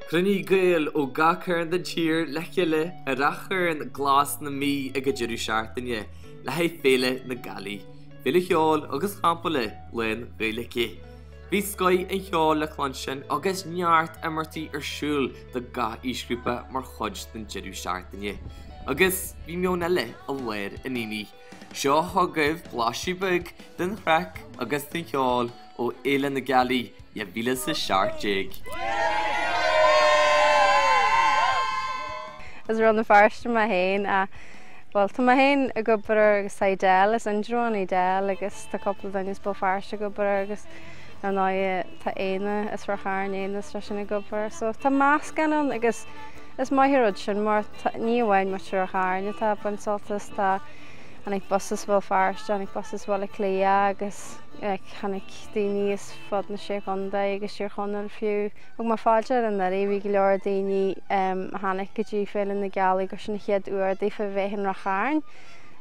Chruinnigh Gaeil ó gach cearn den tír le chéile i Ráth Chairn Glas na Mí ag an deireadh seachtaine le haghaidh Féile na Gealaí, féile cheoil agus champála lán-Ghaeilge. Bhí scoith an cheoil le cluinstin agus neart imeachtaí ar siúl do gach aoisghrúpa mar chuid den deireadh seachtaine. Agus bhí Meon Eile i lár an aonaigh. Seo chugaibh blaiseadh beag den chraic agus den cheol ó Fhéile na Gealaí 2017. As Rann na Feirste mé féin ach bhuel tá mé féin ag obair agus tá Edel as Indreabhán Edel agus tá cúpla duine as Béal Feirste ag obair agus ar ndóigh tá Éanna as Ráth Chairn, Éanna as sin ag obair so tá meascán ann agus is maith an rud sin mar ní amháin muintir Ráth Chairn atá ag baint sult as tá tháinig bus as Béal Feirste, tháinig bus as Baile Átha Cliath agus Tháinig daoine as fud na Sé Chontae agus Tír Chonaill fiú. Thug mé fáilte air anuraidh, bhí go leor daoine a tháinig go dtí Féile na Gealaí gur sin an chéad uair daofa bheith in Ráth Chairn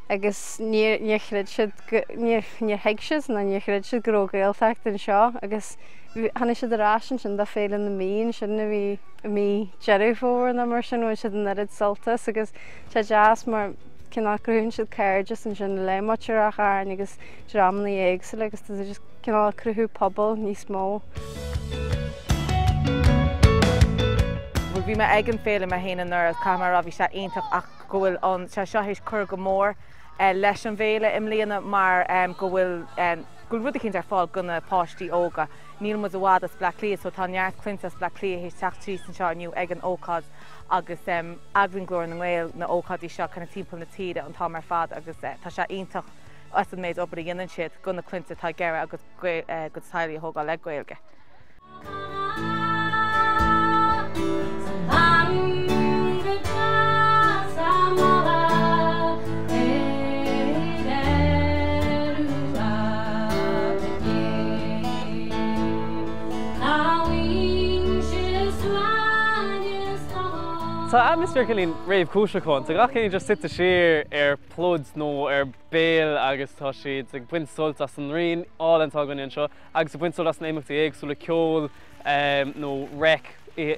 agus níor níor chreid siad go níor níor thuig siad nó níor chreid siad go raibh Gaeltacht anseo agus tháinig siad ar ais ansin do Féile na Mí ansin a bhí i mí Deireadh Fómhair nó mar sin bhain siad an oiread sult as agus tá sé deas mar cineál cruthaíonn siad cairdeas ansin le muintir Ráth Chairn agus dreamanna éagsúla agus tá sé just cineál ag cruthú pobal níos mó. Bhuel bhí mé ag an féile mé féin anuraidh agus caithfidh mé a rá bhí sé iontach ach go bhfuil an sé seo théis cur go mór leis an bhféile i mbliana mar go bhfuil go bhfuil rud eicínt ar fáil go na páistí óga. Níl muid i bhfad as Bleá Cliath so tá neart clainne as Bleá Cliath théis teacht síos anseo inniu ag an ócáid agus eagraíonn Glór na nGael na ócáidí seo kind of timpeall na tíre an t-am ar fad agus tá sé iontach as an méid obair a dhéanann siad go na clainne atá ag iarraidh a gcuid teaghlaigh a thógáil le Gaeilge. Tá atmaisféar cineál réamhchúiseach ann. Tá gach éinne just suite siar ar pluid nó ar béal agus tá siad ag baint sult as an ngrian álainn atá againne anseo agus ag baint sult as na imeachtaí éagsúla, ceol nó raic,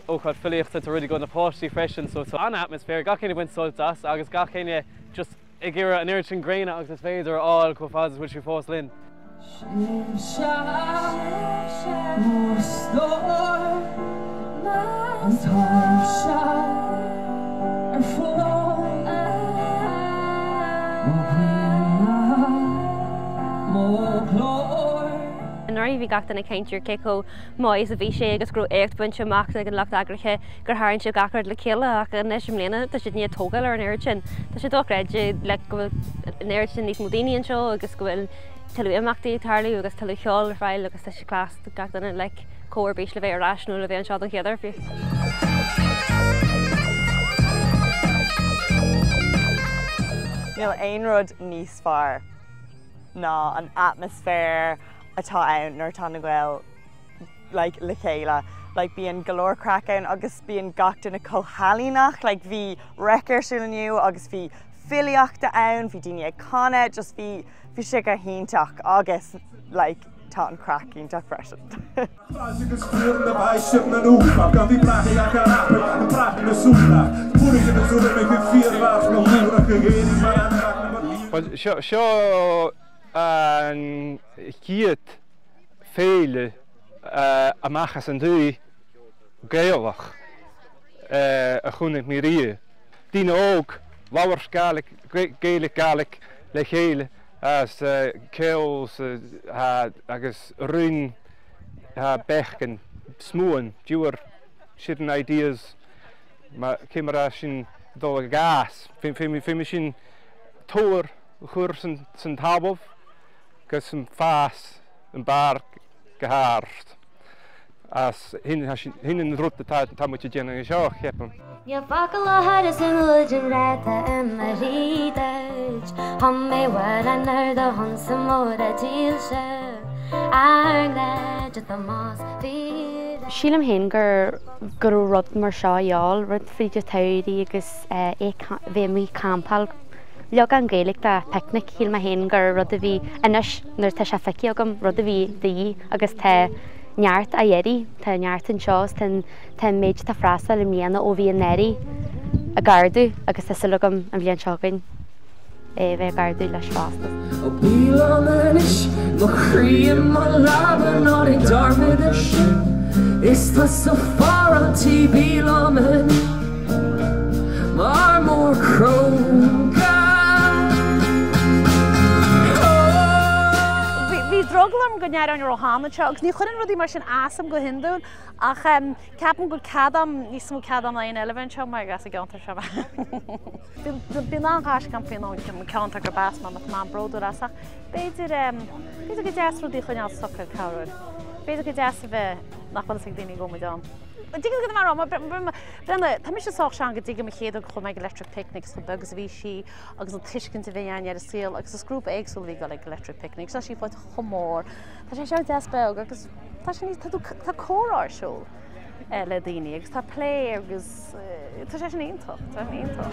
ócáid filíochta, tá rudaí do na páistí freisin so tá an-atmaisféar, gach éinne ag baint sult as agus gach éinne just ag iarraidh an oiread sin gréine agus is féidir a fháil chomh fada is a bhfuil sí fós linn. Sibhse mo stór, an taibhse ar foluain, mo ghrian, mo ghlór. Anuraidh bhí gach duine ag caint ar cé chomh maith is a bhí sé agus go raibh éacht bainte amach ag an lucht eagraithe gur tharraing siad gach rud le chéile ach anois i mbliana tá siad i ndiaidh tógáil ar an oiread sin. Tá sé dochreidte like go bhfuil an oiread sin níos mó daoine anseo agus go bhfuil tuilleadh imeachtaí ag tarlú agus tuilleadh ceoil ar fáil agus tá sé class do gach duine like chomh ar bís le bheith ar ais nó le bheith anseo don chéad uair fiú. Níl aon rud níos fearr ná an atmaisféar atá ann nuair atá na Gaeil like le chéile. Like bíonn go leor craic ann agus bíonn gach duine chomh healaíonach. Like bhí raic ar siúl inniu agus bhí filíochta ann, bhí daoine ag canadh, just bhí bhí sé go hiontach agus like tá an craic iontach freisin. Bhuel seo an chéad féile amach as an dtuaith Gaelach a chonaic mé riamh. Daoine óg, labhairt Gaeilge Gaelic le chéile as ceol agus roinn beachan, smuan, diamhair, sharing ideas, cé mar a sin dul ag gas, fé sin tabhair a chur san talamh agus an fás an barr go hard. As shin an rud atá muid ag déanamh anseo, ceapaim. Níl focal á thabhairt san uaid an ráta i mo rí duit Thum mé bhfuil an ar do shon sa mór a dílse Ar ngá de Thomás Fíor. Sílim féin gur go raibh rud mar seo a dhíobháil, rud fríd an tsamhraidh agus é bheith amuigh campáil leagán Gaeilge de picnic, shíl mé féin gur rud a bhí, anois nuair atá sé feicthe agam, rud a bhí de dhíth agus tá. neart á iarraidh, tá neart anseo is tá an tá an méid atá freastal i mbliana ó bhí anuraidh ag ardú agus tá súil agam an bhliain seo chugainn é a bheith ag ardú leis fosta. Ó bí liom anois, mo chroí i mo lámha, ná déan dearmad air sin. Is tusa fear an tí, bí liom anois, m'fhear mór cróga. Bhí drogall orm go n-éireoinn róshean anseo agus ní chuireann rudaí mar sin as dom go hiondúil ach ceapaim go bhfuil cead a'm, níos mó cead a'm ná aon eile bheith anseo mar as an gceantar seo mé. Bíonn an-ghaisce agam faoin gceantar gurb as mé, tá mé an-bhródúil as ach b'fhéidir, b'fhéidir gur deas rudaí a choinneáil socair corruair. B'fhéidir gur deas a bheith nach bhfuil fhios ag daoine go bhfuil muid ann. Dtuigeann tú cad é mar a Breathnaigh, tá mise sách sean go dtuigim an chéad uair go chuaigh mé ag Electric Picnic is chomh beag is a bhí sí agus an tuiscint a bhí againn ar an saol agus is grúpa éagsúil a bhí ag dul ag Electric Picnic. Tá sí faighte chomh mór. Tá sé seo deas beag agus tá sé níos, tá tú, tá comhrá ar siúl le daoine agus tá plé agus tá sé sin iontach, tá sé iontach.